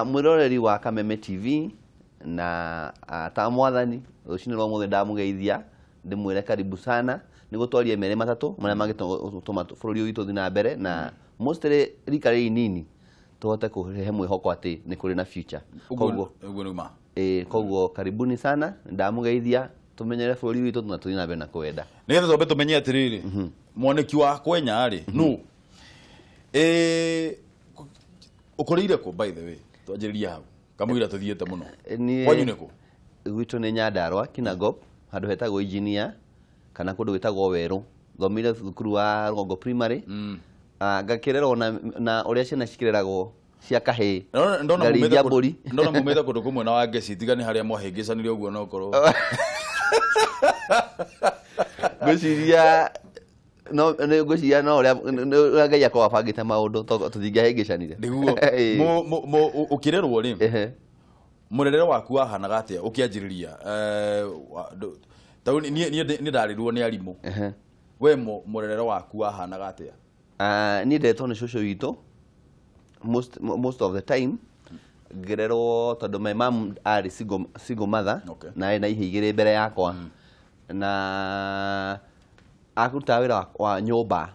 Mwĩroreri wa Kameme TV na ta mwathani rũcinĩ rwa mũthĩ ndamũgeithia ndĩmwĩre karibu sana nĩguo twarie merĩ matatũ marĩa mangĩtũma bũrũri ũyũ witũ ũthiĩ na mbere na mostly rika rĩrĩ inini tũhote kũrehe mwĩhoko atĩ nĩ kũrĩ na future. Koguo Ũguo nĩ ma. Ĩĩ, koguo karibuni sana, ndamũgeithia tũmenyere bũrũri witũ na tũthiĩ na mbere na kũwenda. Nĩgetha twambe tũmenye atĩrĩrĩ, mwanĩki wa kwenya rĩ nũ? Ĩĩ, ũkũrĩire kũ, by the way? Twanjĩrĩrie hau kamũira tũthiĩte mũno. Niĩ Kwanyu nĩ kũ? Gwitũ nĩ Nyandarua, Kinangop, handũ hetagwo Engineer kana kũndũ gwĩtagwo Werũ. Thomire thukuru wa Rũgongo Primary. Ngakĩrerwo na ũrĩa ciana cikĩreragwo cia kahĩĩ. Ndona Ngarĩithia mbũri. Ndona mumĩte kũndũ kũmwe na Wangeci, tiga nĩ harĩa mwahĩngĩcanire ũguo no korwo. Ngwĩciria no nĩ ngwĩciria no ũrĩa nĩ ũrĩa Ngai akorwo abangĩte maũndũ tũtingĩahĩngĩcanire. Nĩguo. Ĩĩ. Ũkĩrerwo rĩ, mũrerere waku wahanaga atĩa ũkĩanjĩrĩria? Tondũ niĩ ndarĩrwo nĩ arimũ. We mũrerere waku wahanaga atĩa? Niĩ ndetwo nĩ cũcũ witũ most of the time ngĩrerwo tondũ my mom arĩ single mother na arĩ na ihĩĩ igĩrĩ mbere yakwa na arutaga wĩra wa nyũmba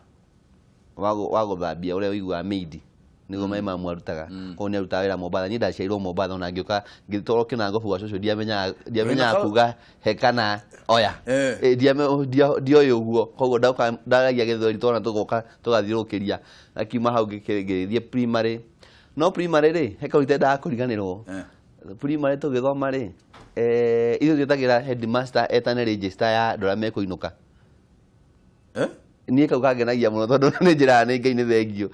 wa gũthambia ũrĩa ũiguaga maid nĩguo my mom arutaga. Koguo nĩ arutaga wĩra Mombatha. Niĩ ndaciarirwo Mombatha ona ngĩũka ngĩtwarwo Kĩnangobu gwa cũcũ ndiamenyaga kuga he kana oya. Ndioĩ ũguo. Koguo ndoka ndaragia gĩthweri twana tũgoka tũgathiũrũrũkĩria. Akiuma hau ngĩthiĩ primary. No primary rĩ, he kaũndũ itendaga kũriganĩrwo. Primary tũgĩthoma rĩ, ithuĩ twetagĩra headmaster etane register ya andũ arĩa mekũinũka. Niĩ kau kangenagia mũno tondũ nĩ njĩraga nĩ Ngai nĩ thengio.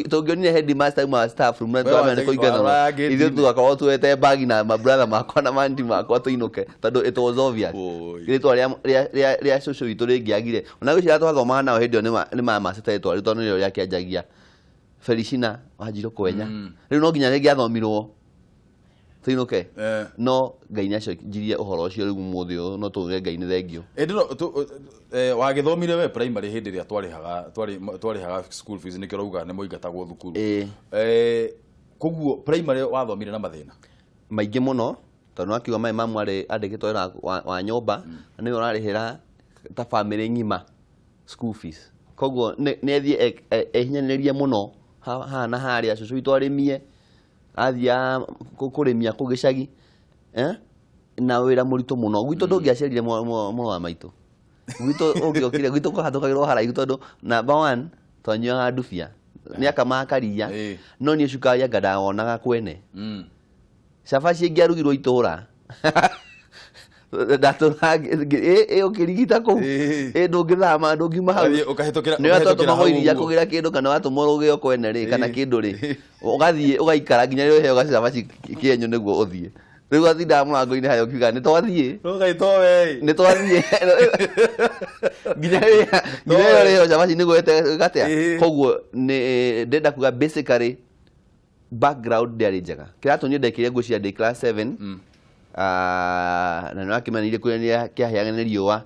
Tũngĩonire headmaster auma staff room na We twamenya nĩ wanja- kũingatwo. wa gate-inĩ. Ithuĩ tũgakorwo tuoete bagi na mabrother makwa na manti makwa tũinũke tondũ it was obvious. Oi. Rĩtwa rĩa cũcũ witũ rĩngĩagire. Ona ngwĩciria twathomaga nao hĩndĩ ĩyo nĩ mamacete rĩtwa rĩu tondũ nĩrĩo rĩakĩanjagia. Felicina Wanjirũ Kwenya. Rĩu no nginya rĩngĩathomirwo tũinũke. No Ngai nĩ acenjirie ũhoro ũcio rĩu ũmũthĩ ũyũ no tuge Ngai nĩ thengio. Ĩndĩ no, wagĩthomire we primary hĩndĩ ĩrĩa twarĩhaga school fees, nĩkĩo ũrauga nĩ mũingatagwo thukuru. Koguo primary wathomire na mathĩna? Maingĩ mũno, tondũ nĩwakiuga my mom arĩ andĩkĩtwo wĩra wa nyũmba, na nĩwe ũrarĩhĩra ta family ng'ima school fees. Koguo nĩ athiĩ ehinyanĩrĩrie mũno haha na harĩa, cũcũ witũ arĩmie, athiaga kũrĩmia kũu gĩcagi, na wĩra mũritũ mũno. Gwitũ ndũngĩacerire mũrũ wa maitũ. Gwitũ ũngĩokire, gwitũ kwahatũkagĩrwo haraihu tondũ number one, twanyuaga ndubia. Nĩ akamaga karia, no niĩ cukari anga ndawonaga kwene. Cabaci ĩngĩarugirwo itũra. Ndatũraga ũkĩrigita kũu. Ndũngĩthama, ndũngiuma hau. Ũgathiĩ Nĩ ũrĩa ũkahĩtũkĩra twatũmagwo hau iria ũguo. kũgĩra kĩndũ kana watũmwo rũgĩo kwene rĩ, kana kĩndũ rĩ. Ũgathiĩ ũgaikara nginya rĩrĩa ũheo gacabaci kĩenyũ nĩguo ũthiĩ. Rĩu watindaga mũrango-inĩ harĩa ũkiuga nĩ twathiĩ. Rũgaitwo we. Nĩ twathiĩ. Nginya rĩrĩa ũrĩheo cabaci nĩguo ĩgatea. Koguo nĩ ndĩrenda kuga basically background ndĩarĩ njega. Kĩratũ niĩ ndekire ngwĩciria ndĩ class 7. Na nĩ wakĩmenyeire kũrĩa kĩahĩaga nĩ riũa.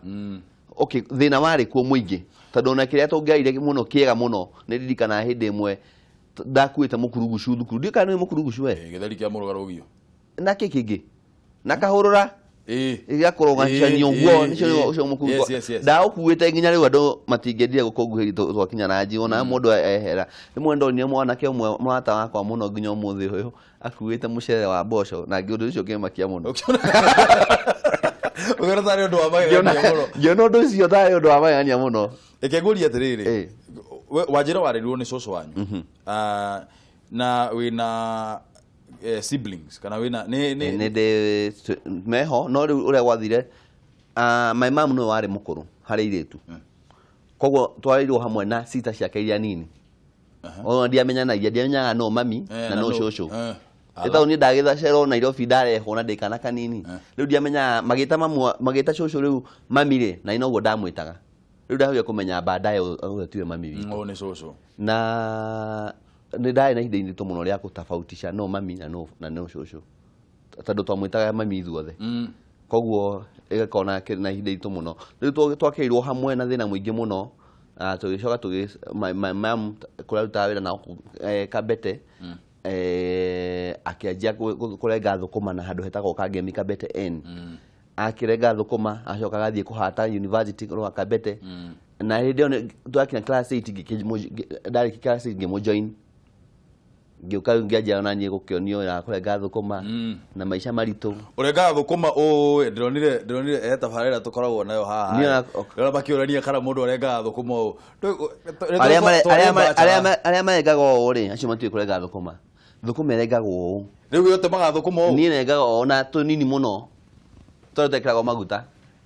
Okay, thĩna warĩ kuo mũingĩ tondũ ona kĩrĩa tũngĩarire mũno kĩega mũno nĩ ndirikanaga hĩndĩ ĩmwe ndakuĩte mũkurugucu thukuru. Ndiũĩ kana nĩ mũkurugucu we. Gĩtheri kĩa mũrũgarũgio. Na kĩ kĩngĩ? Na kahũrũra. Gĩakũrũgacania ũguo, nĩcio ũcio mũkurugucu. Yes, yes, yes. Ndaũkuĩte nginya rĩu andũ matingĩendire gũkũnguhĩria twakinya na nji, ona mũndũ ehera. Rĩmwe ndonire mwanake ũmwe mũrata wakwa mũno nginya ũmũthĩ ũyũ akuĩte mũcere wa mboco na ũndũ ũcio ũkĩmakia mũno. Ũkĩona tarĩ ũndũ wa magegania mũno. Ngĩona ũndũ ũcio tarĩ ũndũ wa magegania mũno. Reke ngũrie atĩrĩrĩ, wanjĩra warerirwo nĩ cũcũ wanyu. Na wĩna siblings kana wĩna nĩ Nĩ ndĩ meho, no rĩu ũrĩa gwathire, my mom nĩwe warĩ mũkũrũ harĩ airĩtu. Koguo twarerirwo hamwe na sister ciake iria nini. Ona ndiamenyanagia, ndiamenyaga no mami na na no no cũcũ. Nĩ tondũ niĩ ndagĩthacerwo Nairobi ndarehwo na ndĩ kana kanini. Rĩu ndiamenyaga magĩta mamu, magĩta cũcũ rĩu mami rĩ, na noguo ndamwĩtaga. Rĩu ndahotire kũmenya baadaye ũyũ tiwe mami witũ. Ũyũ nĩ cũcũ. Na nĩ ndarĩ na ihinda iritũ mũno rĩa gũtabautisha no mami na no cũcũ. Tondũ twamwĩtaga mami ithuothe. Koguo ĩgakorwo na ihinda iritũ mũno. Rĩu twakĩrirwo hamwe na thĩna mũingĩ mũno. Tũgĩcoka my mom kũrĩa arutaga wĩra na Kabete. Akĩanjia kũrenga thũkũma na handũ hetagwo Kangemi Kabete N. Akĩrenga thũkũma, acoka agathiĩ kũhata university rwa Kabete. Na hĩndĩ ĩyo twakinya class 8, ndarĩkia class 8 ngĩmũjoin, ngĩũka rĩu ngĩanjia ona niĩ gũkĩonio ya kũrenga thũkũma na maica maritũ. Ũrengaga thũkũma ũũ? Ndĩronire he tabarĩra tũkoragwo nayo haha. Niĩ Ndĩrona makĩũrania kana mũndũ arengaga thũkũma ũũ. Arĩa arĩa marengaga ũũ rĩ, acio matiũĩ kũrenga thũkũma. Thũkũma ĩrengagwo ũũ. Rĩu we ũtemaga thũkũma ũũ? Niĩ rengaga ũũ na tũnini mũno tondũ twekĩragwo maguta.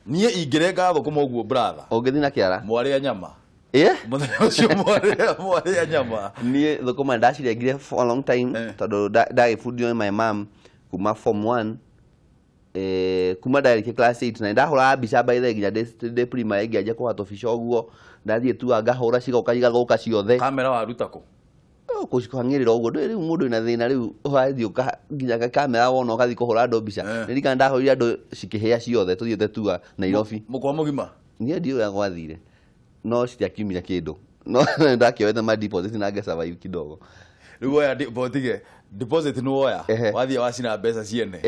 Niĩ ingĩrenga thũkũma ũguo, brother, Ũngĩthiĩ na kĩara. Mwarĩa nyama. Ĩ. Mũthenya ũcio mwarĩa nyama. Niĩ thũkũma ndacirengire for a long time tondũ ndagĩbundithio nĩ my mom kuma form 1, kuma ndarĩkia class 8, na ndahũraga mbica by the way nginya ndĩ primary. Ngĩanjia kũhũra tũbica ũguo, ndathiĩ tua ngahũra, cigoka igathũka ciothe. Kamera waruta kũ? Kũhang'ĩrĩra ũguo ndũĩ rĩu mũndũ wĩna thĩna rĩu ũrathiĩ nginya kamera wona ũgathiĩ kũhũra andũ mbica. Ndirikana ndahũrire andũ cikĩhĩa ciothe tũthiĩte tua Nairobi. Mũkwa mũgima? Niĩ ndiũĩ ũrĩa gwathire, no citiakiumire kĩndũ, no ndakĩoete ma deposit na ngĩsurvive kidogo. Rĩu woya botige deposit nĩ woya. Wathiĩ wacina mbeca ciene.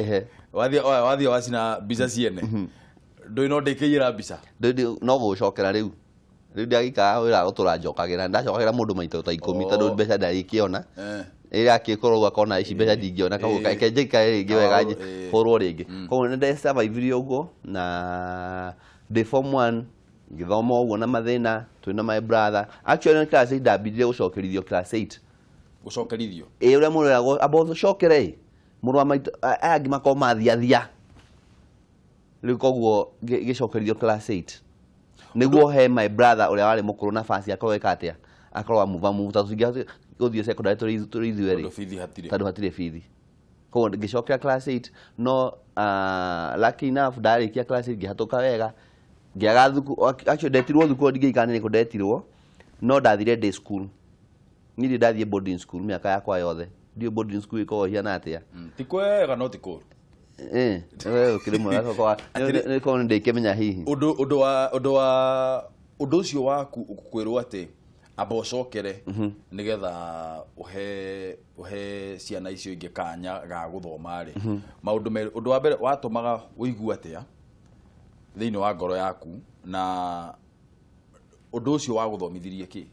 Wathiĩ oya, wathiĩ wacina mbica ciene. Ndũĩ no ndĩkĩiyĩra mbica. No gũcokera rĩu ndagĩikara wĩra gũtũra njokagĩra, ndacokagĩra mũndũ maita ta 10 tondũ mbeca ndarĩkĩona. Ĩrĩa akĩkorwo ũguo akona ici mbeca ndingĩona, koguo reke njikare rĩngĩ wega, hũrwo rĩngĩ. Koguo nĩ ndasurvivire ũguo na ndĩ form 1 ngĩthoma ũguo na mathĩna twĩna my brother. Actually class 8 ndambindire gũcokerithio class 8. Gũcokerithio? Ĩ, ũrĩa mũndũ eragwo amba ũcokere ĩ mũrũ wa maitũ, aya angĩ makorwo mathiathia rĩu, koguo ngĩcokerithio class 8 nĩguo he my brother ũrĩa warĩ mũkũrũ nafasi akorwo eka atĩa, akorwo amuva move, tondũ tũtingĩhota gũthiĩ secondary tũrĩ ithuerĩ. Tondũ bithi hatirĩ. Tondũ hatirĩ bithi. Koguo ngĩcokera class 8, no lucky enough ndarĩkia class 8 ngĩhatũka wega, ngĩaga thukuru. Actually ndetirwo thukuru, ndingĩikana nĩ kũ ndetirwo, no ndathire day school. Niĩ ndirĩ ndathiĩ boarding school mĩaka yakwa yothe, ndiũĩ boarding school ĩkoragwo ĩhiana atĩa. Ti kwega no ti kũũru. We ũkĩrĩ mwega korwo nĩ ndĩkĩmenya hihi. Ũndũ wa ũndũ ũcio waku kwĩrwo atĩ amba ũcokere nĩgetha ũhe ciana icio ingĩ kanya ga gũthoma rĩ, maũndũ merĩ. Ũndũ wa mbere, watũmaga ũigue atĩa thĩinĩ wa ngoro yaku, na ũndũ ũcio wagũthomithirie kĩ?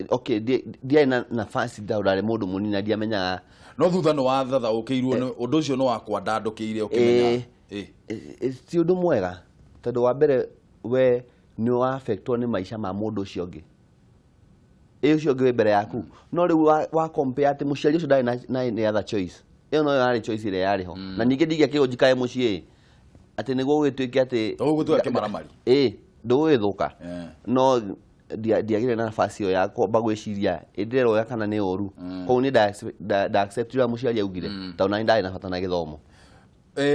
Okay, ndiarĩ na nafasi tondũ ndarĩ mũndũ mũnini na ndiamenyaga. No thutha nĩ wathathaũkĩirwo nĩ ũndũ ũcio, nĩ wakwandandũkĩire ũkĩmenya? Ti ũndũ mwega tondũ wa mbere we nĩ wa-affectwo nĩ maica ma mũndũ ũcio ũngĩ, ĩ ũcio ũngĩ wĩ mbere yaku. No rĩu wa compare atĩ mũciari ũcio ndarĩ na any other choice, ĩyo noyo yarĩ choice ĩrĩa yarĩ ho. Na ningĩ ndingĩakĩrwo njikare mũciĩ atĩ nĩguo gũgĩtuĩke atĩ To gũgũtua kĩmaramari. Ĩ ndũgũgĩthũka. No ndiagĩire na nafasi ĩyo ya kwamba gwĩciria ĩ ndĩrerwo kana nĩ ũru. Koguo nĩ nda accept ũrĩa mũciari augire tondũ nani ndarĩ na bata na gĩthomo.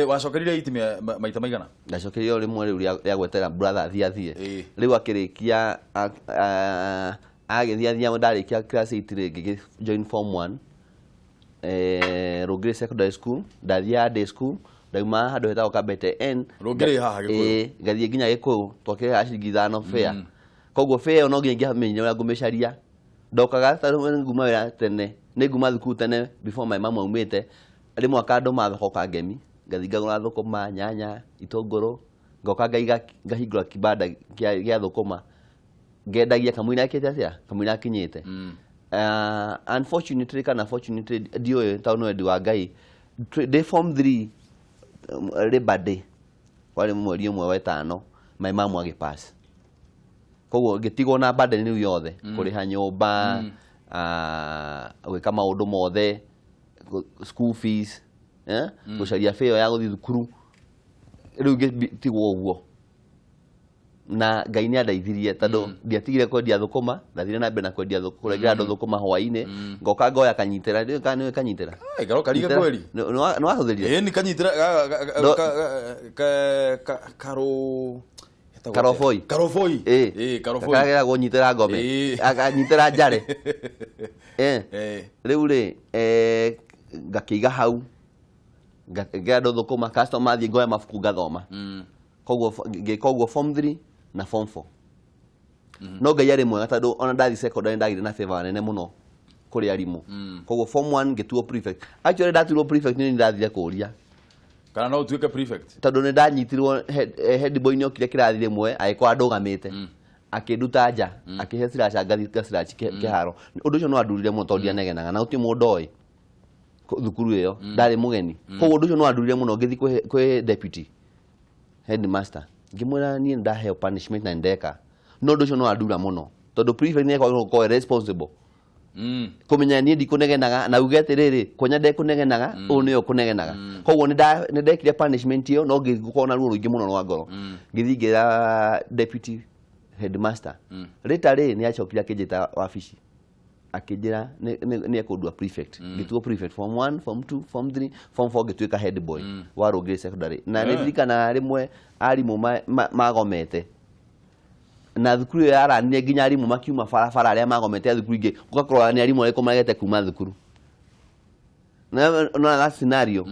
Wacokerire iti maita maigana? Ndacokeire o rĩmwe rĩu rĩa gweterera brother athiĩ athiĩ. Rĩu akĩrĩkia agĩthiĩ athia, ndarĩkia class 8 rĩ, ngĩgĩ join form 1 Rũngĩrĩ Secondary School. Ndathiaga day school, ndauma handũ hetagwo Kabete N. Rũngĩrĩ haha Gĩkũyũ? Ĩĩ, ngathiĩ nginya Gĩkũyũ, twakĩrĩhaga ciringi 5 fare. Koguo fare ĩyo no nginya ingĩamenyire ũrĩa ngũmĩcaria. Ndokaga tondũ nĩ nguma wĩra tene, nĩ nguma thukuru tene before my mom aumĩte. Rĩmwe akandũma thoko Kangemi, ngathiĩ ngagũra thũkũma, nyanya, itũngũrũ, ngoka ngaiga, ngahingũra kibanda gĩa thũkũma, ngendagia kamũira ekĩte atĩa, kamũira akinyĩte. Unfortunately kana fortunately ndiũĩ tondũ nĩ wendi wa Ngai, ndĩ form 3, Labor Day kwarĩ mweri ũmwe wa ĩtano, my mom agĩpass. Koguo ngĩtigwo na burden rĩu yothe, kũrĩha nyũmba, gwĩka maũndũ mothe, school fees, gũcaria fare ya gũthiĩ thukuru. Rĩu ngĩtigwo ũguo na Ngai nĩ andeithirie tondũ ndiatigire kwendia thũkũma, ndathire na mbere na kwendia kũrengera andũ thũkũma hwaĩ-inĩ, ngoka ngoya kanyitĩra. Ndiũĩ kana nĩũĩ kanyitĩra. Ai, garoka riga kweli. Nĩ wahũthĩrire? Ĩĩ, ni kanyitĩra karo hetagwo atĩa? Karoboi. Karoboi. Ĩĩ. Ĩĩ, karoboi. Karagera nyitĩra ngome. Akanyitĩra njare. Rĩu rĩ, ngakĩiga hau, ngakĩra andũ thũkũma, customer athiĩ ngoya mabuku ngathoma. Koguo ngĩka ũguo form 3 na form 4. No Ngai arĩ mwega tondũ ona ndathiĩ secondary ndagĩire na favor nene mũno. Kũrĩ arimũ. Koguo form 1 ngĩtuo prefect. Actually ndatuirwo prefect nĩ ndathire kũria kana no ũtuĩke prefect. Tondũ nĩ ndanyitirwo head boy nĩ okire kĩrathi rĩmwe agĩkorwo ndũgamĩte, akĩnduta nja, akĩhe slasher, ngathi ngaciraci kĩharo. Ũndũ ũcio no andurire mũno tondũ ndianegenaga na gũtirĩ mũndũ oĩ thukuru ĩyo, ndarĩ mũgeni. Koguo ũndũ ũcio no andurire mũno. Ngĩthiĩ kwĩ deputy headmaster, ngĩmwĩra niĩ ndaheo punishment na ndeka, no ũndũ ũcio no andura mũno tondũ prefect nĩ ekwagĩrĩirwo gũkorwo responsible kũmenya niĩ ndikũnegenaga na uge atĩrĩrĩ, konya ndekũnegenaga, ũyũ nĩwe ũkũnegenaga. Koguo nĩ ndekire punishment ĩyo, no ngĩkorwo na ruo rũingĩ mũno rwa ngoro. Ngĩthiĩ ngĩra deputy headmaster rĩta rĩ, nĩ acokire akĩnjĩta wabici, akĩnjĩra nĩ ekũndua prefect. Ngĩtuo prefect form 1, form 2, form 3, form 4, ngĩtuĩka head boy wa Rũngĩrĩ Secondary. Na nĩ ndirikanaga rĩmwe arimũ magomete na thukuru ĩyo yaranire, nginya arimũ makiuma barabara arĩa magomete a thukuru ingĩ, ũgakorwo nĩ arimũ arĩkũ maregete kuma thukuru na no that scenario.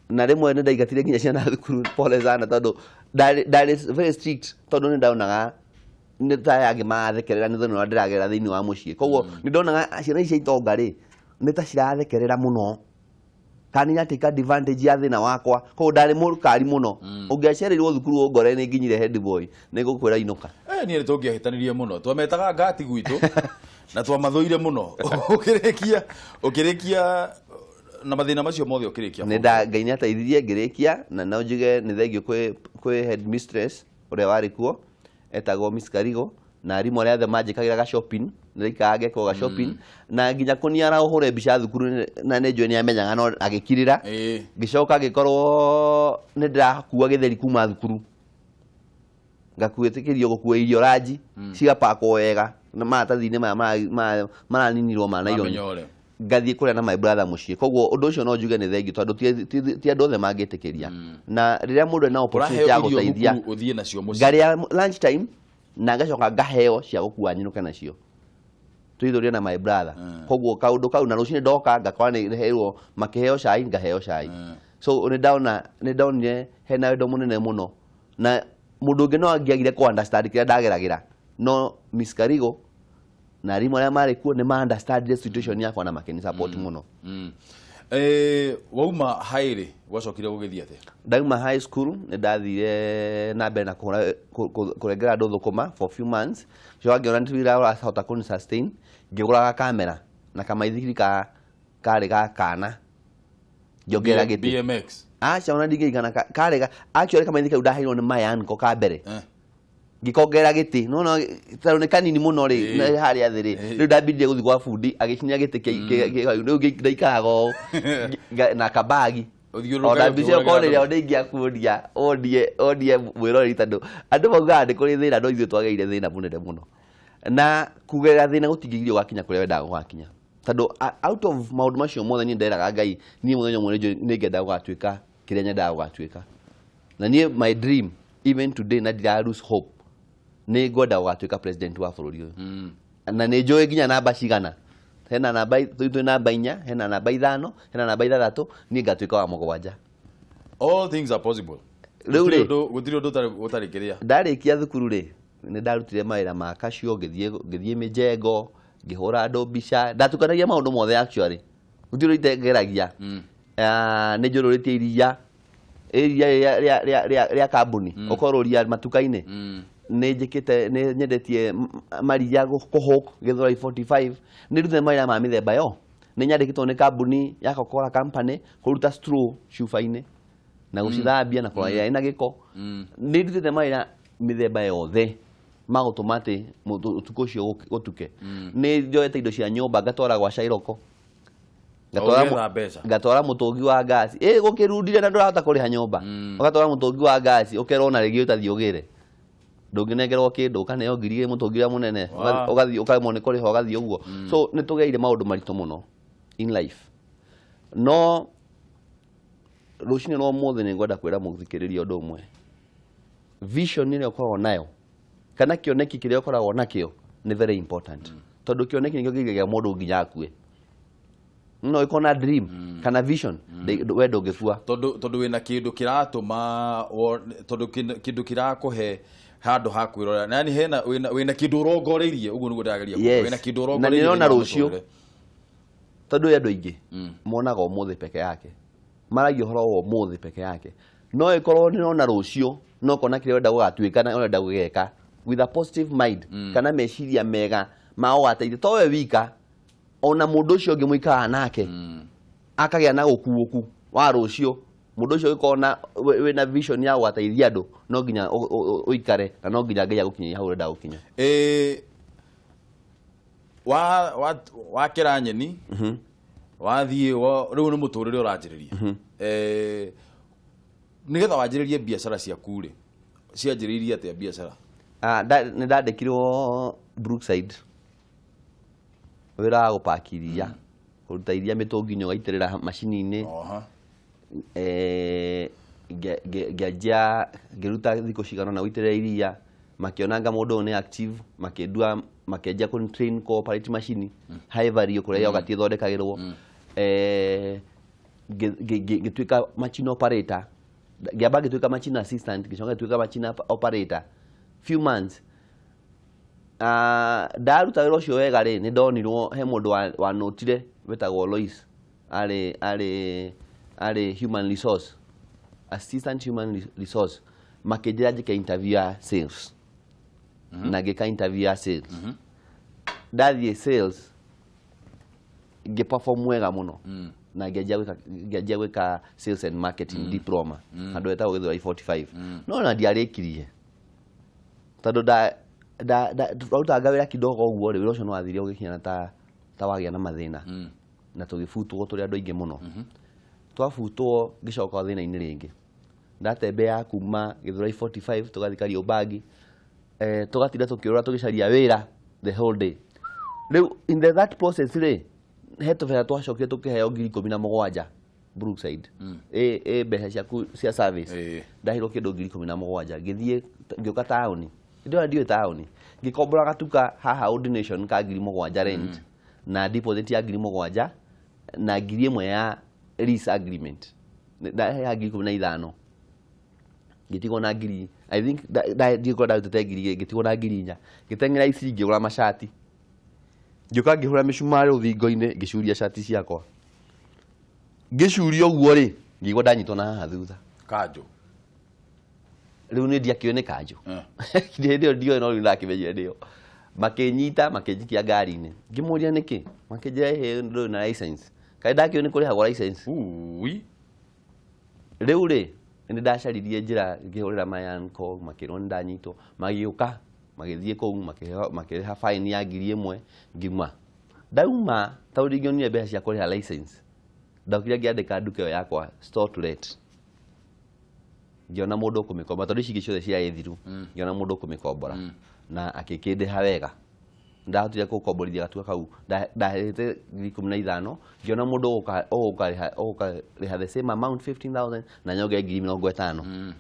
Na rĩmwe nĩ ndaingatire nginya ciana thukuru, pole sana, tondũ ndarĩ very strict, tondũ nĩ ndaonaga nĩ ta angĩ marathekerera nĩ thĩna ũrĩa ndĩragerera thĩinĩ wa mũciĩ. Koguo nĩ ndonaga ciana ici cia itonga rĩ, nĩ ta cirathekerera mũno kana nĩ iratake advantage ya thĩna wakwa. Koguo ndarĩ mũkari mũno. Ũngĩacereirwo thukuru ũngore nĩ nginyire head boy, nĩ ngũkwĩra inũka. Niĩ nĩ tũngĩahĩtanirie mũno, twametaga ngati gwitũ na twamathũire mũno. Ũkĩrĩkia na mathĩna macio mothe, ũkĩrĩkia? Nĩ nda Ngai nĩ ateithirie ngĩrĩkia, na no njuge nĩ thengio kwĩ head mistress ũrĩa warĩ kuo etagwo Miss Karigo na arimũ arĩa othe manjĩkagĩra ga shopping. Nĩ ndaikaraga ngekwo ga shopping na nginya kũniara ũhũre mbica thukuru, na nĩ njũĩ nĩ amenyaga no agĩkirĩra. Ngĩcoka ngĩkorwo nĩ ndĩrakua gĩtheri kuma thukuru, ngakuĩtĩkĩrio gũkua irio ranji cigapakwo wega na maratathi-inĩ maya maraninirwo ma nylon. Mamenyore. Ngathiĩ kũrĩa na my brother mũciĩ. Koguo ũndũ ũcio no njuge nĩ thengiũ, tondũ ti andũ othe mangĩtĩkĩria, na rĩrĩa mũndũ ena opportunity ya Ũraheo irio gũteithia thukuru ũthiĩ nacio mũciĩ. Ngarĩa lunch time na ngacoka ngaheo cia gũkua nyinũke nacio twithũrie na my brother. Koguo kaũndũ kau, na rũcinĩ ndoka ngakora nĩ heirwo, makĩheo cai, ngaheo cai. So nĩ ndona, nĩ ndonire hena wendo mũnene mũno, na mũndũ ũngĩ no angĩagire kũ understand kĩrĩa ndageragĩra, no Miss Karigo na arimũ arĩa marĩ kuo nĩ ma understand situation yakwa na makĩni support mũno. Wauma haĩrĩ gwacokire gũgĩthiĩ atĩa? Ndauma high school nĩ ndathire na mbere na kũhũra kũrengera andũ thũkũma for few months. Coka ngĩona nĩ wĩra ũrahota kũni sustain, ngĩgũraga kamera na kamaithikiri ka karĩ ga kana, ngĩongerera gĩtĩ. BMX? Aca, ona ndingĩririkana karĩ actually kamaithikiri kau ndaheirwo nĩ my uncle ka mbere. Ngĩkongerera gĩtĩ, no no tondũ nĩ kanini mũno rĩ, na harĩa thĩ rĩ, rĩu ndambirie gũthiĩ gwa bundi agĩcinya gĩtĩ rĩu ndaikaraga ũũ na kabagi. Ũthiũrũrũkage Ona mbica ĩyo ũkĩhũragĩra korwo nĩ andũ. ĩrĩa ingĩakuonia wonie mwĩroreri, tondũ andũ maugaga nĩ kũrĩ thĩna, no ithuĩ twagereire thĩna mũnene mũno, na kugerera thĩna gũtingĩgiria ũgakinya kũrĩa wendaga gũgakinya, tondũ out of maũndũ macio mothe niĩ nderaga Ngai, niĩ mũthenya ũmwe nĩnjũĩ nĩngenda gũgatuĩka kĩrĩa nyendaga gũgatuĩka. Na niĩ my dream even today, na ndira lose hope, nĩ ngwenda gũgatuĩka president wa bũrũri ũyũ. Na nĩ njũĩ nginya namba cigana, hena namba twĩ namba 4, hena namba 5, hena namba 6, niĩ ngatuĩka wa 7. All things are possible. Rĩu Gũtirĩ rĩ, gũtirĩ ũndũ ũtarĩ kĩrĩa. Ndarĩkia thukuru rĩ, nĩ ndarutire mawĩra ma kacio, ngĩthiĩ mĩjengo, ngĩhũra andũ mbica, ndatukanagia maũndũ mothe. Actually gũtirĩ ũndũ itengeragia. Ah, nĩ njũrũrĩtie iria rĩrĩa rĩa kambuni ũkorũria matuka-inĩ. Nĩ njĩkĩte, nĩ nyendetie maria kũhũk Gĩthũrai 45. Nĩ ndutĩte mawĩra ma mĩthemba yo. Nĩ nyandĩkĩtwo nĩ kambuni ya Coca-Cola Company kũruta straw cuba-inĩ na gũcithambia na kũrora ĩrĩa ĩna gĩko. Nĩ ndutĩte mawĩra mĩthemba yothe ma gũtũma atĩ ũtukũ ũcio gũtuke. Nĩ njoete indo cia nyũmba ngatwara gwa Cairoko. Ũgĩetha mbeca. Ngatwara mũtũngi wa ngasi ĩ gũkĩrundire na ndũrahota kũrĩha nyũmba, ũgatwara mũtũngi wa ngasi, ũkerwo na rĩngĩ ũtathiĩ ũgĩre, ndũngĩnengerwo kĩndũ, ũkaneo 2,000 mũtũngi ũrĩa mũnene. Ũgathiĩ ũkaremwo nĩ kũrĩha, ũgathiĩ ũguo. So nĩ tũgereire maũndũ maritũ mũno in life, no rũcinĩ rwa ũmũthĩ nĩ ngwenda kwĩra mũthikĩrĩria ũndũ ũmwe: vision ĩrĩa ũkoragwo nayo kana kĩoneki kĩrĩa ũkoragwo nakĩo nĩ very important, tondũ kĩoneki nĩkĩo kĩgiragia mũndũ nginya akue. No ĩkorwo na dream kana vision, we ndũngĩkua. Tondũ wĩna kĩndũ kĩratũma tondũ kĩndũ kĩrakũhe handũ ha kwĩrorera, yani hena wĩna kĩndũ ũrongoreirie, ũguo nĩguo ndĩrageria kuga. Wĩna kĩndũ Na ũrongoreirie nĩrona thĩinĩ wa rũciũ. mũtũrĩre. Tondũ andũ aingĩ monaga ũmũthĩ peke yake, maragia ũhoro wa ũmũthĩ peke yake, no ĩkorwo nĩ ũrona rũciũ no ũkona kĩrĩa ũrenda gũgatuĩka na ũrenda gũgeka with a positive mind kana meciria mega ma ũgateithia to we wika, ona mũndũ ũcio ũngĩ mũikaraga nake akagĩa na ũkuũku wa rũciũ. Mũndũ ũcio ũgĩkorwo na wĩna vision ya gũgateithia andũ, no nginya ũikare na no nginya Ngai agũkinyĩrie hau ũrenda gũkinya. Wa wa wakĩra nyeni wathiĩ rĩu nĩ mũtũrĩre ũranjĩrĩria. Nĩgetha wanjĩrĩrie biacara ciaku rĩ, cianjĩrĩirie atĩa biacara? Ah, nĩ ndandĩkirwo Brookside wĩra wa gũpaki iria, kũruta iria mĩtũngi-inĩ ũgaitĩrĩra macini-inĩ. Ngĩanjia ngĩruta thikũ cigana ũna gũitĩrĩra iria, makĩona nga mũndũ ũyũ nĩ active, makĩndua, makĩanjia kũ train kũ operate macini high value kũrĩa yogurt ĩthondekagĩrwo. Ngĩtuĩka machine operator, ngĩamba ngĩtuĩka machine assistant, ngĩcoka ngĩtuĩka machine operator few months. Ndaruta wĩra ũcio wega rĩ, nĩ ndonirwo he mũndũ wanotire wetagwo Lois, arĩ human resource assistant, human resource, makĩnjĩra njĩke interview ya sales na ngĩka interview ya sales. Ndathiĩ sales ngĩperform wega mũno na ngĩanjia gwĩka sales and marketing diploma handũ hetagwo Gĩthũrai 45, no na ndiarĩkirie tondũ twarutanga wĩra kidogo ũguo rĩ, wĩra ũcio nĩ wathire ũgĩkinya ta wagĩa na mathĩna na tũgĩbutwo tũrĩ andũ aingĩ mũno. Twabutwo ngĩcoka thĩna-inĩ rĩngĩ, ndatembea kuma Gĩthũrai 45 tũgathiĩ Kariobangi, tũgatinda tũkĩũrũra tũgĩcaria wĩra the whole day. Rĩu in that process rĩ, he tũbeca twacokire tũkĩheo 17,000 Brookside, ĩ mbeca ciaku cia service. Ndahirwo kĩndũ 17,000, ngĩthiĩ ngĩũka taũni, ndĩrona ndiũĩ taũni, ngĩkombora gatuka haha Old Nation ka 7,000 rent na deposit ya 7,000 na 1,000 ya lease agreement. Ndaheha 15,000, ngĩtigwo na ngiri, I think ndiũĩ ndarutĩte 2,000, ngĩtigwo na 4,000. Ngĩteng'era ici ngĩgũra macati, ngĩũka ngĩhũra mĩcumarĩ rũthingo-inĩ, ngĩcuria cati ciakwa. Ngĩcuria ũguo rĩ, ngĩigua ndanyitwo na haha thutha. Kanjũ. Rĩu nĩ ndiakĩũĩ nĩ kanjũ. Hĩndĩ ĩyo ndioĩ, no rĩu ndakĩmenyire nĩyo. Makĩnyita, makĩnjikia ngari-inĩ, ngĩmũria nĩkĩ, makĩnjĩra ĩhĩ ndũrĩ na license. Kaĩ ndakĩũĩ nĩ kũrĩhagwo license? Ui. Rĩu rĩ, nĩ ndacaririe njĩra, ngĩhũrĩra my uncle, makĩrwo nĩ ndanyitwo, magĩũka, magĩthiĩ kũu, makĩrĩha fine ya 1,000. Ngiuma, ndauma tondũ ndingĩonire mbeca cia kũrĩha license, ndokire ngĩandĩka nduka ĩyo yakwa store to let, ngĩona mũndũ ũkũmĩkombora tondũ ici ingĩ ciothe ciarĩ thiru. Ngĩona mũndũ ũkũmĩkombora na akĩkĩndĩha wega. Ndahotire gũkomborithia gatuka kau, ndahete 15,000, ngĩona mũndũ ũgũka rĩha the same amount, 15,000, na nyongere 50,000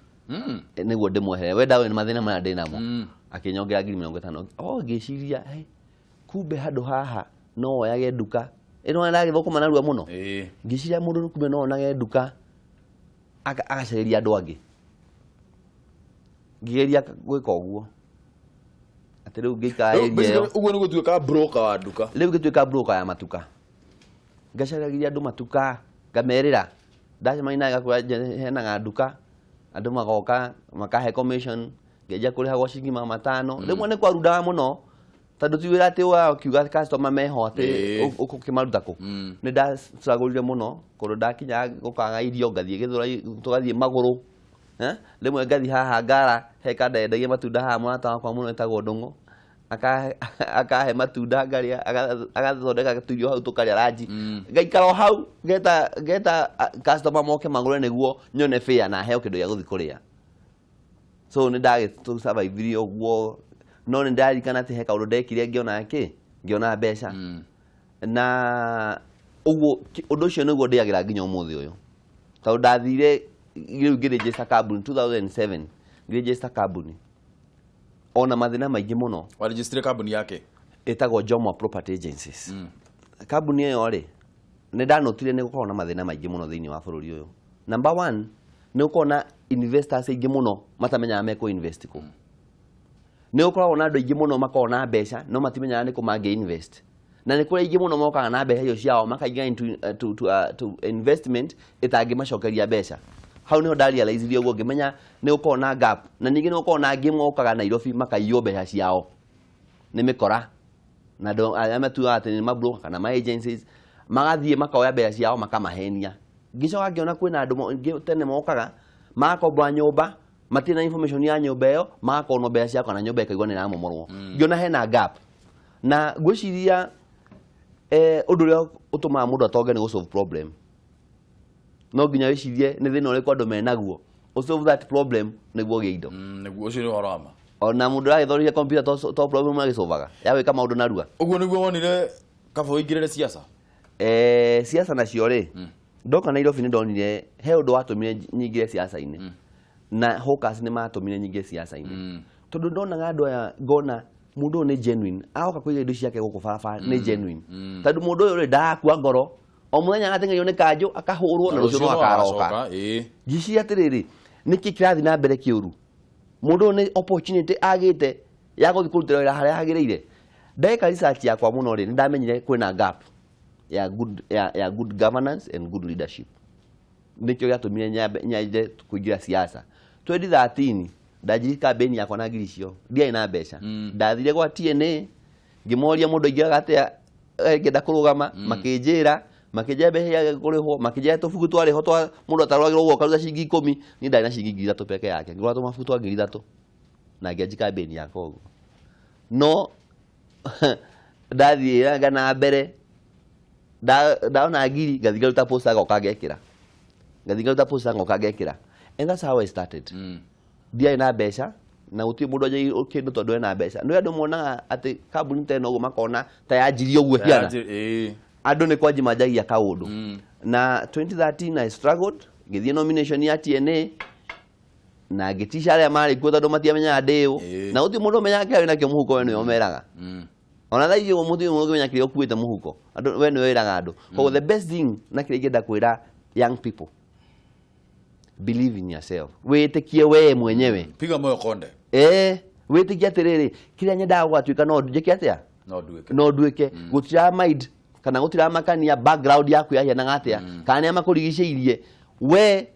nĩguo ndĩmwehere we ndawe nĩ mathĩna marĩa ndĩ namo. Akĩnyongera 50,000. O ngĩciria, hey, kumbe handũ haha no woyage nduka ĩno ndagĩthũkũma narua mũno. Ngĩciria mũndũ kumbe no onage nduka agacarĩria andũ angĩ. Ngĩgeria gwĩka ũguo atĩ rĩu ngĩikara Rĩu area ĩyo. Basically, ũguo nĩ gũtuĩka broker wa nduka. Rĩu ngĩtuĩka broker ya matuka, ngacaragĩria andũ matuka, ngamerĩra ndacemania nawe ngakwĩra heanaga nduka, andũ magoka makahe commission, ngĩanjia kũrĩhagwo ciringi 500. Rĩmwe nĩ kwarundaga mũno tondũ ti wĩra atĩ ũkiuga customer meho atĩ ũkũkĩmaruta kũ. Nĩ ndastruggle mũno kũndũ ndakinyaga gũkaga irio, ngathiĩ Gĩthũrai, tũgathiĩ magũrũ. Eh? Rĩmwe ngathiĩ haha Ngara, he kanda yendagia matunda haha, mũrata wakwa mũno etagwo Ndũng'ũ, akahe matunda ngarĩa, agathondeka tũirio hau tũkarĩa ranji. Ngaikara o hau ngeta customer moke magũre nĩguo nyone fare na heo kĩndũ gĩa gũthiĩ kũrĩa. So nĩ ndagĩsurvive ũguo, no nĩ ndaririkana atĩ he kaũndũ ndekire ngĩona kĩ, ngĩona mbeca na ũguo ũndũ ũcio nĩguo ndĩagĩra nginya ũmũthĩ ũyũ, tondũ ndathire rĩu ngĩregister kambuni 2007, ngĩregister kambuni ona mathĩna maingĩ mũno. Warejistire kambuni yake? Ĩtagwo Jomwa Property Agencies. Kambuni ĩyo rĩ, nĩ ndanotire nĩ gũkorwo na mathĩna maingĩ mũno thĩinĩ wa bũrũri ũyũ. Number one, nĩ gũkorwo na investors aingĩ mũno matamenyaga mekũ invest kũ. Nĩ gũkoragwo na andũ aingĩ mũno makoragwo na mbeca no matimenyaga nĩ kũ mangĩ invest. Na nĩ kũrĩ aingĩ mũno mokaga na mbeca icio ciao makaingĩra into, to investment ĩtangĩmacokeria mbeca. Hau nĩho ndarealizirie ũguo, ngĩmenya nĩ gũkorwo na gap. Na ningĩ nĩ gũkorwo na angĩ mokaga Nairobi makaiywo mbeca ciao nĩ mĩkora na andũ arĩa matuaga atĩ nĩ mabroker kana ma agencies, magathiĩ makoya mbeca ciao makamahenia. Ngĩcoka ngĩona kwĩna andũ tene mokaga magakombora nyũmba, matirĩ na information ya nyũmba ĩyo, magakonwo mbeca ciao kana nyũmba ĩkaigua nĩ ĩramomorwo. Ngĩona hena gap na ngwĩciria ũndũ ũrĩa ũtũmaga mũndũ atonge nĩ gũ solve problem. No nginya wĩcirie nĩ thĩna ũrĩkũ andũ menaguo, ũ solve that problem nĩguo ũgĩe indo. Nĩguo, ũcio nĩ ũhoro wa ma. Ona mũndũ ũragĩthondeka computer to problem agĩcovaga ya gwĩka maũndũ narua. Ũguo nĩguo wonire kaba ũingĩrĩre siasa? Siasa nacio rĩ, ndoka Nairobi nĩ ndonire he ũndũ watũmire nyingĩre siasa-inĩ, na hawkers nĩ matũmire nyingĩre siasa-inĩ, tondũ ndonaga andũ aya ngona mũndũ ũyũ nĩ genuine, agoka kũiga indo ciake gũkũ barabara nĩ genuine, tondũ mũndũ ũyũ rĩ ndarakua ngoro, o mũthenya agateng'erio nĩ kanjũ akahũrwo na rũciũ no akaroka. Ngĩciria atĩrĩrĩ, nĩkĩ kĩrathiĩ na mbere kĩũru? Mũndũ ũyũ nĩ opportunity agĩte ya gũthiĩ kũrutĩra wĩra harĩa hagĩrĩire. Ndeka research yakwa mũno rĩ, nĩ ndamenyire kwĩna gap ya good governance and good leadership. Nĩkĩo gĩatũmire nyambe kũingĩra siasa 2013. Ndanjirie campaign yakwa na ngiri icio, ndiarĩ na mbeca. Ndathire gwa TNA ngĩmoria mũndũ aingĩraga atĩa ngĩenda kũrũgama. Makĩnjĩra mbeca iria kũrĩhwo, makĩnjĩra tũbuku twarĩho twa mũndũ atarũagĩrwo ũguo ũkaruta ciringi 10. Niĩ ndarĩ na ciringi 3,000 peke yake, ngĩgũra tũmabuku twa 3,000 na ngĩanjia campaign yakwa ũguo. No ndathiĩraga na mbere, ndona ngiri ngathiĩ ngaruta poster, ngoka ngekĩra, ngathiĩ ngaruta poster, ngoka ngekĩra, and that's how I started. Ndiarĩ na mbeca na gũtirĩ mũndũ anjĩrĩire kĩndũ tondũ ena mbeca. Nĩ andũ monaga atĩ kambuni ta ĩno ũguo makona ta yanjirie ũguo ĩhiana. Andũ nĩ kwanji manjagia kaũndũ. Na 2013 I struggled, ngĩthiĩ nomination ya TNA na ngĩtica arĩa marĩ kuo tondũ matiamenyaga ndĩ ũ. Na gũtirĩ mũndũ ũmenyaga kĩrĩa wĩnakĩo mũhuko, we nĩwe ũmeraga. Ona thaa ici ũguo mũtirĩ mũndũ ũngĩmenya kĩrĩa ũkuĩte mũhuko. Andũ we nĩwe wĩraga andũ. Koguo the best thing na kĩrĩa ingĩenda kwĩra young people, believe in yourself, wĩtĩkie we mwenyewe. Piga moyo konde. Wĩtĩkie atĩrĩrĩ, kĩrĩa nyendaga gũgatuĩka no njĩke atĩa? No nduĩke. No nduĩke. Gũtira mind kana gũtiramakania background yaku yahianaga atĩa kana nĩa makũrigicĩirie. We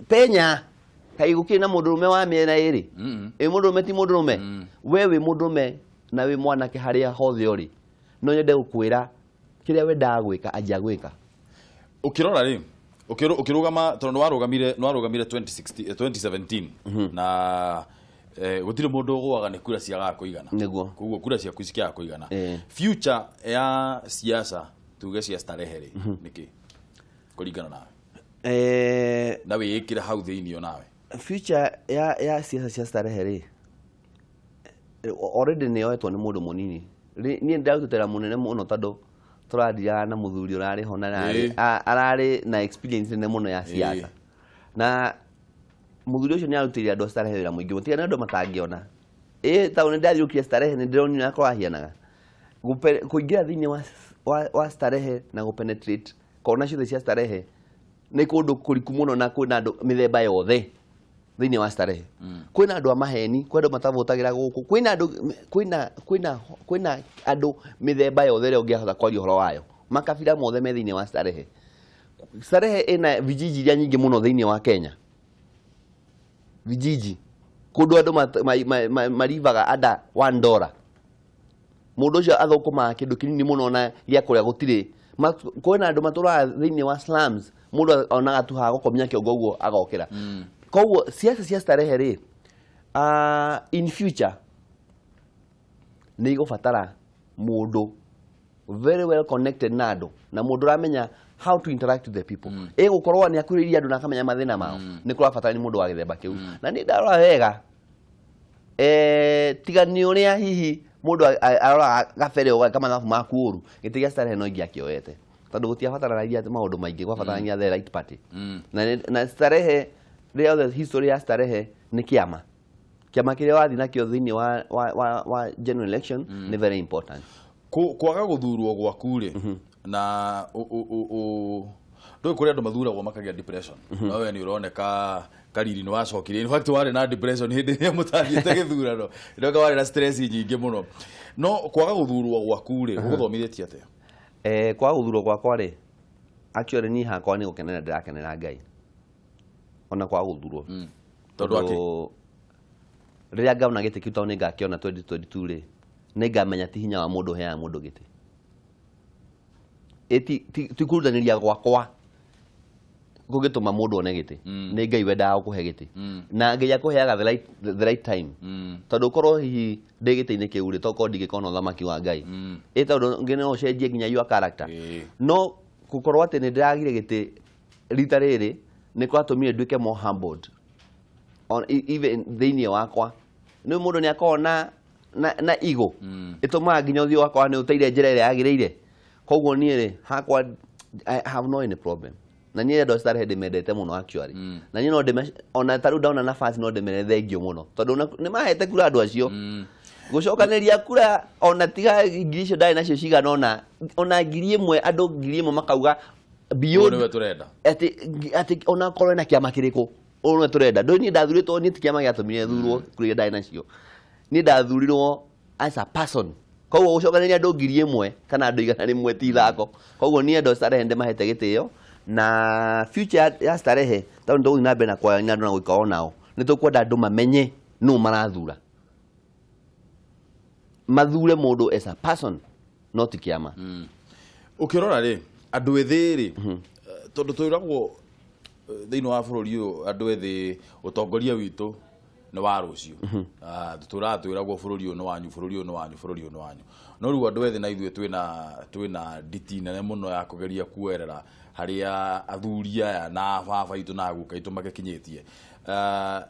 penya kaĩ gũkĩrĩ na mũndũrũme wa mĩena ĩrĩ. Ĩ mũndũrũme ti mũndũrũme, we wĩ mũndũrũme na wĩ mwanake harĩa hothe ũrĩ. No nyende gũkwĩra kĩrĩa wendaga gwĩka, anjia gwĩka. Ũkĩrora rĩ, ũkĩrũgama, tondũ nĩwarũgamire 2016, 2017 na gũtirĩ mũndũ ũgũaga nĩ kura ciagaga kũigana. Nĩguo. Koguo kura ciaku cikĩaga kũigana, future ya siasa tuge cia Starehe rĩ, nĩkĩ kũringana nawe na wĩĩkĩre hau thĩinĩ o nawe? Future ya siasa cia Starehe rĩ, already nĩ yoetwo nĩ mũndũ mũnini. Niĩ ndĩrarutĩra mũnene mũno tondũ tũrathiaga na mũthuri ũrarĩ ho na ararĩ na experience nene mũno ya siasa, na mũthuri ũcio nĩ arutĩire andũ a Starehe wĩra mũingĩ mũno. Tiga nĩ andũ matangĩona ĩ tondũ nĩ ndathiũkire Starehe nĩ ndĩronire ũrĩa kũrahianaga. Kũingĩra thĩinĩ wa Starehe na gũpenetrate kona ciothe cia Starehe nĩ kũndũ kũriku mũno, na kwĩna andũ mĩthemba yothe thĩinĩ wa Starehe. Kwĩna andũ a maheni, kwĩ andũ matavotagĩra gũkũ, kwĩna andũ kwĩna andũ mĩthemba yothe ĩrĩa ũngĩahota kwaria ũhoro wayo. Makabira mothe me thĩinĩ wa Starehe. Starehe ĩna vijiji iria nyingĩ mũno thĩinĩ wa Kenya, vijiji kũndũ andũ marivaga under $1. Mũndũ ũcio athũkũmaga kĩndũ kĩnini mũno na gĩa kũrĩa gũtirĩ. Kwĩna andũ matũraga thĩinĩ wa slums, mũndũ onaga tu hagũkomia kĩongo ũguo agokĩra. Koguo siasa cia Starehe rĩ, in future nĩ igũbatara mũndũ very well connected na andũ na mũndũ ũramenya how to interact with the people. Ĩgũkorwo nĩ akuhĩrĩirie andũ na akamenya mathĩna mao. Nĩ kũrabatara nĩ mũndũ wa gĩthemba kĩu, na niĩ ndarora wega, tiga nĩ ũrĩa hihi mũndũ aroraga gabere ũgeka mathabu maku ũru, gĩtĩ gĩa Starehe no ingĩakĩoete tondũ gũtiabataranagia maũndũ maingĩ, gwabatarania the right party. Na Starehe rĩrĩa yothe history ya Starehe nĩ kĩama, kĩama kĩrĩa wathiĩ nakĩo thĩinĩ wa general election nĩ very important. Kwaga gũthurwo gwaku rĩ, na Ndũĩ kũrĩ andũ mathuragwo makagĩa depression, no we nĩ ũroneka kariri nĩ wacokire. In fact, warĩ na depression hĩndĩ ĩrĩa mũtathiĩte gĩthurano, ndoka warĩ na stress nyingĩ mũno. No kwaga gũthurwo gwaku rĩ, gũgũthomithĩtie atĩa? Kwaga gũthurwo gwakwa rĩ, actually niĩ hakwa nĩ gũkenera ndĩrakenera Ngai ona kwaga gũthurwo. Tondũ akĩ? Rĩrĩa ngaona gĩtĩ kĩu, tondũ nĩ ngakĩona 2022 rĩ, nĩ ngamenya ti hinya wa mũndũ ũheaga mũndũ gĩtĩ. Ĩ ti kũrutanĩria gwakwa kũngĩtũma mũndũ one gĩtĩ, nĩ Ngai wendaga gũkũhe gĩtĩ, na Ngai akũheaga the right time, tondũ ũkorwo hihi ndĩ gĩtĩ-inĩ kĩu rĩ, tokorwo ndingĩkorwo na ũthamaki wa Ngai, ĩ tondũ ngĩ no ũcenjie nginya your character. No gũkorwo atĩ nĩ ndĩragire gĩtĩ rita rĩrĩ nĩ kwatũmire nduĩke more humbled. Even thĩinĩ wakwa nĩ mũndũ nĩ akoragwo na ego ĩtũmaga nginya ũthiũ wakwa nĩ ũteire njĩra ĩrĩa yagĩrĩire. Koguo niĩ rĩ, hakwa I have no any problem, na niĩ andũ a Starehe ndĩmendete mũno actually, na niĩ no ndĩme ona ta rĩu ndona nafasi no ndĩmere thengio mũno, tondũ nĩ mahete kura andũ acio gũcokanĩria kura, ona tiga ngiri icio ndarĩ nacio cigana ona 1,000, andũ 1,000 makauga beyond nĩwe tũrenda. Atĩ ona korwo na kĩama kĩrĩkũ, ũyũ nĩwe tũrenda. Ndũĩ niĩ ndathurĩtwo, niĩ ti kĩama gĩatũmire thurwo kũrĩa ndarĩ nacio, niĩ ndathurirwo as a person. Koguo gũcokanĩria andũ 1,000 kana andũ 100 ti ithako. Koguo niĩ andũ a Starehe ndĩmahete gĩtĩo, na future ya Starehe, tondũ nĩ tũgũthiĩ na mbere na kwaria na andũ na gũikara nao, nĩ tũkwenda andũ mamenye nũ marathura, mathure mũndũ as a person, no ti kĩama. Ũkĩrora rĩ, andũ ethĩ rĩ, tondũ twĩragwo thĩinĩ wa bũrũri ũyũ andũ ethĩ ũtongoria witũ nĩ wa rũciũ. Tũtũraga twĩragwo bũrũri ũyũ nĩ wanyu, bũrũri ũyũ nĩ wanyu, bũrũri ũyũ nĩ wanyu, no rĩu andũ ethĩ na ithuĩ twĩna nditi nene mũno ya kũgeria kuoerera harĩa athuri aya na baba itũ na guka itũ magĩkinyĩtie.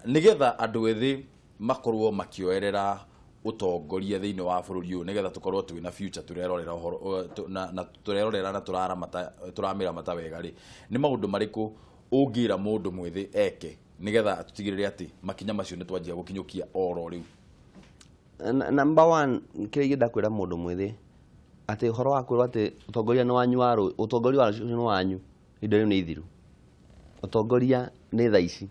Nĩgetha andũ ethĩ makorwo makĩoerera ũtongoria thĩinĩ wa bũrũri ũyũ, nĩgetha tũkorwo twĩna future tũrerorera ũhoro na tũrerorera na tũraramata tũramĩramata wega rĩ, nĩ maũndũ marĩkũ ũngĩra mũndũ mwĩthĩ eke nĩgetha tũtigĩrĩre atĩ makinya macio nĩ twanjia gũkinyũkia oro rĩu? Number one, kĩrĩa ingĩenda kwĩra mũndũ mwĩthĩ, atĩ ũhoro wa kwĩrwo atĩ ũtongoria nĩ wanyu wa ũtongoria wa rũciũ nĩ wanyu, indo rĩu nĩ ithiru. Ũtongoria nĩ thaa ici,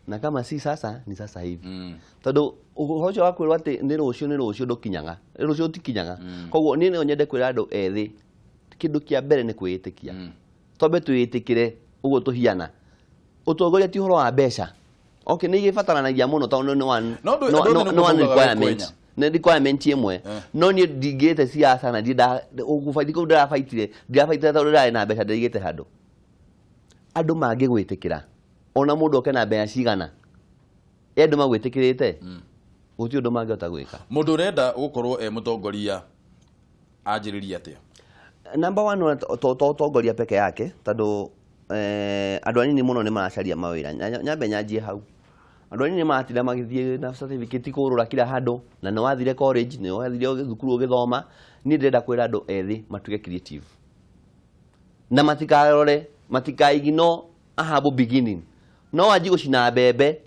na kama si sasa ni sasa hivi, tondũ ũhoro ũcio wa kwĩrwo atĩ nĩ rũciũ, nĩ rũciũ ndũkinyaga, rũciũ ũtikinyaga. Koguo niĩ no nyende kwĩra andũ ethĩ, kĩndũ kĩa mbere nĩ kwĩĩtĩkia. Twambe twĩĩtĩkĩre ũguo tũhiana. Ũtongoria ti ũhoro wa mbeca. Okay, nĩ igĩbataranagia mũno tondũ nĩ one No andũ ethĩ nĩ nĩ one maugaga requirement. wĩ Nĩ requirement ĩmwe, no niĩ ndingĩte siasa na gũbaiti kũu ndĩrabaitire, ndirabaitire tondũ ndĩrarĩ na mbeca ndĩigĩte handũ. Andũ mangĩgwĩtĩkĩra, ona mũndũ oke na mbeca cigana, ĩ andũ magwĩtĩkĩrĩte, gũtirĩ ũndũ mangĩhota gwĩka. Mũndũ ũrenda gũkorwo e mũtongoria anjĩrĩrie atĩa? Number one, to ũtongoria peke yake, tondũ andũ anini mũno nĩ maracaria mawĩra. Nyambe nyanjie hau. Andũ anini maratinda magĩthiĩ na certificate kũrũra kila handũ, na nĩ wathire college, nĩ wathire thukuru ũgĩthoma. Niĩ ndĩrenda kwĩra andũ ethĩ matuĩke creative na matikarore, matikaigino a humble beginning. No wanji gũcina mbembe,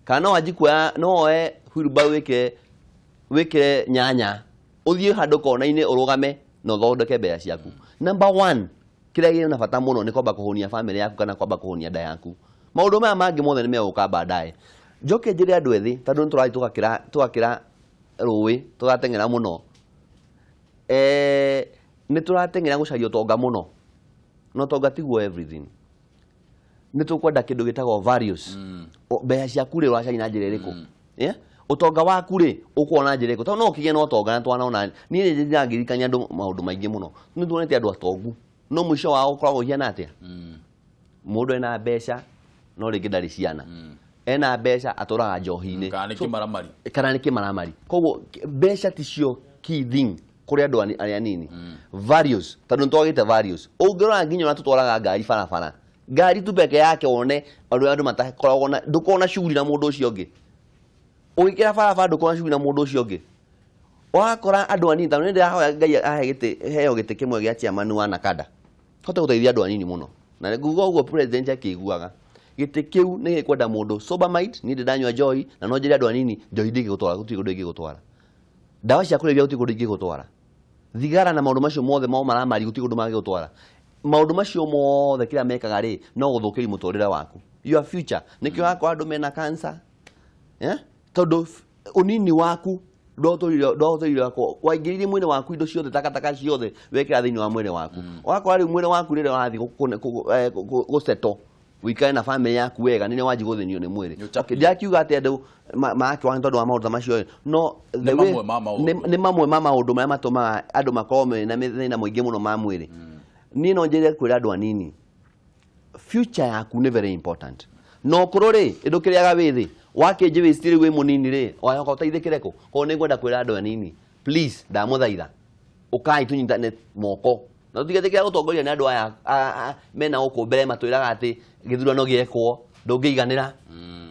kana no wanji kuoya, no woe wheelbarrow wĩkĩre nyanya, ũthiĩ handũ kona-inĩ ũrũgame na ũthondeke mbeca ciaku. Number one, kĩrĩa kĩna bata mũno nĩ kwamba kũhũnia family yaku kana kwamba kũhũnia nda yaku. Maũndũ maya mangĩ mothe nĩ megũka baadaye. Njoke njĩre andũ ethĩ, tondũ nĩ tũrathiĩ tũgakĩra rũĩ, tũrateng'era mũno, nĩ tũrateng'era gũcaria ũtonga mũno, na ũtonga tiguo everything. Nĩ tũkwenda kĩndũ gĩtagwo values. Mbeca ciaku rĩ, ũracaria na njĩra ĩrĩkũ? Yeah? Ũtonga waku rĩ, ũkuona na njĩra ĩrĩkũ? Tondũ no ũkĩgĩe na ũtonga, na twanona, niĩ nĩ ndĩrangĩririkania andũ maũndũ maingĩ mũno. Nĩ tuonete andũ atongu, no mũico wao ũkoragwo ũhiana atĩa? Mũndũ ena mbeca no rĩngĩ ndarĩ ciana, ena mbeca atũraga njohi-inĩ. Kana nĩ kĩmaramari. Kana nĩ kĩmaramari. Koguo mbeca ticio key thing kũrĩ andũ arĩa anini. Values, tondũ nĩ twagĩte values. Ũngĩrora nginya ũrĩa tũtwaraga ngari barabara, ngari tu peke yake, wone ũrĩa andũ matakoragwo na, ndũkoragwo na shughuli na mũndũ ũcio ũngĩ. Ũgĩkĩra barabara ndũkoragwo na shughuli na mũndũ ũcio ũngĩ. Ũrakora andũ anini, tondũ nĩ ndĩrahoya Ngai ahe gĩtĩ, heo gĩtĩ kĩmwe gĩa chairman wa NACADA, hote gũteithia andũ anini mũno. Na nguga ũguo president akĩiguaga, gĩtĩ kĩu nĩ gĩkwenda mũndũ sober mind. Niĩ ndĩ ndanyua njohi, na no njĩre andũ anini njohi ndĩngĩgũtwara, gũtirĩ kũndũ ĩngĩgũtwara. Ndawa cia kũrebia gũtirĩ kũndũ ingĩgũtwara. Thigara na maũndũ macio mothe mao maramari gũtirĩ kũndũ mangĩgũtwara. Maũndũ macio mothe kĩrĩa mekaga rĩ, no gũthũkĩria mũtũrĩre waku, your future. Nĩkĩo wakora andũ mena cancer, eh? Tondũ ũnini waku ndwatũrire waingĩririe mwĩrĩ waku indo ciothe, takataka ciothe wekĩra thĩinĩ wa mwĩrĩ waku. Ũgakora rĩu mwĩrĩ waku rĩrĩa ũrathiĩ gũsettle wĩikare na family yaku wega, nĩ wanji gũthĩnio nĩ mwĩrĩ. Nĩ ũchapire. Okay, ndirakiuga atĩ andũ marakĩwa nĩ tondũ wa maũndũ ta macio, no the Nĩ mamwe ma maũndũ. Nĩ mamwe ma maũndũ marĩa matũmaga andũ makorwo mena mĩthĩna mũingĩ mũno ma mwĩrĩ. Niĩ no njĩre kwĩra andũ anini, future yaku nĩ very important. Na ũkũrũ rĩ, ndũkĩrĩaga wĩthĩ wakĩnji wĩciti rĩu wĩ mũnini rĩ, wacoka ũteithĩkĩre kũ? Koguo nĩ ngwenda kwĩra andũ anini, please, ndamũthaitha, ũkai tũnyitane moko na tũtigetĩkĩra gũtongoria nĩ andũ aya mena gũkũ mbere matwĩraga atĩ gĩthurano gĩekwo ndũngĩiganĩra.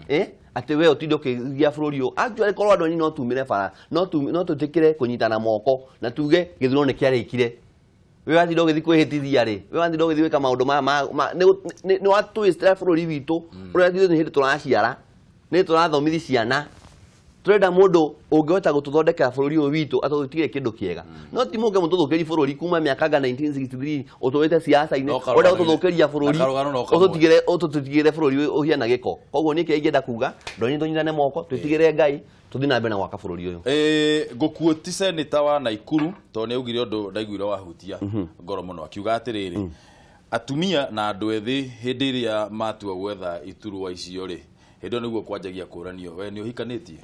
Eh? Atĩ we ũtinde ũkĩgia bũrũri ũyũ. Actually, korwo andũ anini no tumĩre bara, no twĩtĩkĩre kũnyitana moko na tuge gĩthurano nĩ kĩarĩkire. We watinda ũgĩthiĩ kwĩhĩtithia rĩ, we watinda ũgĩthiĩ gwĩka maũndũ maya nĩ watwĩstĩra bũrũri witũ ũrĩa ithuĩ nĩ hĩndĩ tũraciara, nĩ tũrathomithi ciana. Tũrenda mũndũ ũngĩhota gũtũthondekera bũrũri ũyũ witũ atũtigĩre kĩndũ kĩega, no ti mũke mũtũthũkĩri bũrũri kuma mĩaka nga 1963 ũtũrĩte siasa-inĩ. No ũrenda karũgano- gũtũthũkĩria bũrũri, na karũgano no kamwe. ũtũtigĩre bũrũri ũhiana gĩko. Koguo niĩ kĩrĩa ingĩenda kuga, ndonyi tũnyitane moko, twĩtigĩre Ngai, tũthiĩ na mbere na gwaka bũrũri ũyũ. Ngũkuoti seneta wa Naikuru tondũ nĩ augire ũndũ ndaiguire wahutia ngoro mũno, akiuga atĩrĩrĩ, atumia na andũ ethĩ hĩndĩ ĩrĩa matua gwetha iturwa icio rĩ, hĩndĩ ĩyo nĩguo kwanjagia kũranio, we nĩ ũhikanĩtie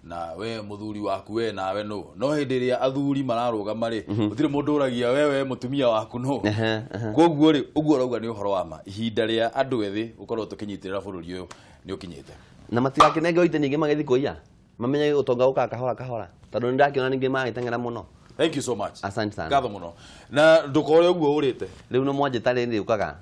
na we mũthuri waku, we nawe nũ? No hĩndĩ ĩrĩa athuri mararũgama rĩ, gũtirĩ mũndũ ũragia we mũtumia waku nũ. Ehe, ehe. Koguo rĩ, ũguo ũrauga nĩ ũhoro wa ma, ihinda rĩa andũ ethĩ gũkorwo tũkĩnyitĩrĩra bũrũri ũyũ nĩ ũkinyĩte. Na matigakĩnengwo itĩ ningĩ magĩthiĩ kũiya, mamenye ũtonga ũkaga kahora kahora, tondũ nĩ ndakĩona ningĩ magĩteng'era mũno. Thank you so much. Asante sana. Ngatho mũno na ndũkore ũguo ũrĩte. Rĩu no mwanjĩta rĩ, nĩũkaga.